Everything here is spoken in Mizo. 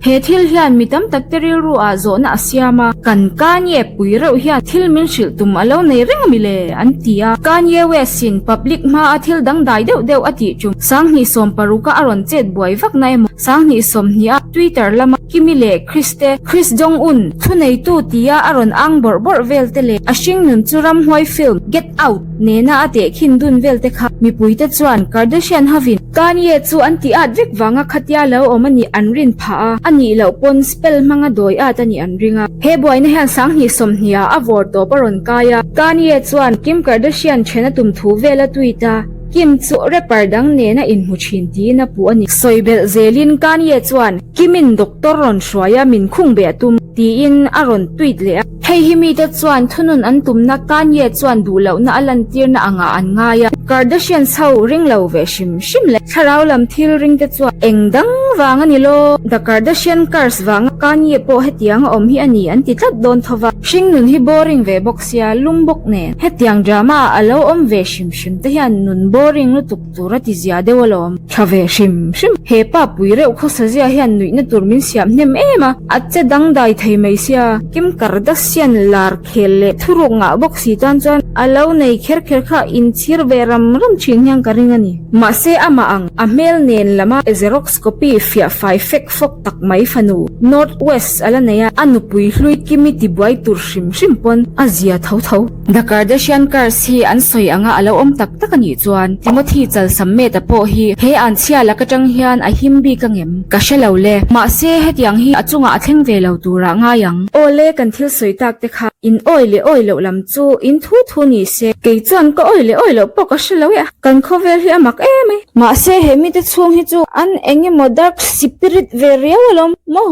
He thil hian mi tam tak te rilru ah zawhna a siam a, kan Kanye pui reuh hian thil min hrilh tum a lo nei reng ami le? an ti a. Kanye West in public hma a thil dangdai deuh deuh a tih tum 2016 a a rawn chet buai vak na emaw 2020 a Twitter lama Kimi leh Kris te Kris Jong Un thuneitu tia a rawn ang bawrh bawrh vel te leh a hringnun chu ramhuai film Get Out nena a tehkhin dun vel te kha mipuite chuan Kardashian hovin Kanye chu an ti at vek vanga khatia lo awm a nih an rin phah a, a nih loh pawn spell hmanga dawi at a nih an ring a. He buaina hian 2020 ah a vawr tawp a rawn kai a, Kanye chuan Kim Kardashian then a tum thu vel a tweet a, Kim chu rapper dang nena inhmu thin tiin a puh a ni. Sawi belh zelin Kanye chuan Kimin doctor rawn hruai a min khung beh a tum tiin a rawn tweet leh a. Hei hi mite chuan thunun an tumna Kanye chuan duh lohna a lantirna angah an ngai a. Kardashians ho ring lo ve hrim hrim leh thlarau lam thil ring te chuan eng dang vang a ni lo, The Kardashian Curse vanga Kanye pawh hetiang a awm hi a ni an ti tlat dawn tho va. Hringnun hi boring ve bawk sia, lum bawk nen. Hetiang drama a lo awm ve hrim hrim te hian nun boring lutuk tur a ti zia deuh alawm. Tha ve hrim hrim. He pa pui reuh khawsa zia hian nuihna tur min siam hnem em a, a che dangdai thei mai sia. Kim Kardashian lar khel leh thuruk ngah bawk si tan chuan a lo nei kher kher kha inchhir ve ram ram thin hian ka ring a ni. Mahse amah ang, a hmel nen lama Xerox copy fiah fai fek fawk tak mai fanu, North West a la nei a, a nupui hlui Kimi tibuai tur hrim hrim pawn a zia tho tho. The Kardashian Curse hi an sawi anga a lo awm tak tak a nih chuan Timothy Chalsammeta pawh hi he an chhia lak atang hian a him bik a ngem? Ka hre lo le. Mahse hetiang hi a chungah a thleng ve lo turah ngai ang. Awle kan thil sawi tak te kha in awi leh awi loh lam chu in thu thu ni se kei chuan ka awi leh awi loh pawh ka hre lo e a. Kan khawvel hi a mak em ai. Mahse he mite chhung hi chu an eng emaw dark spirit ve riau alawm maw?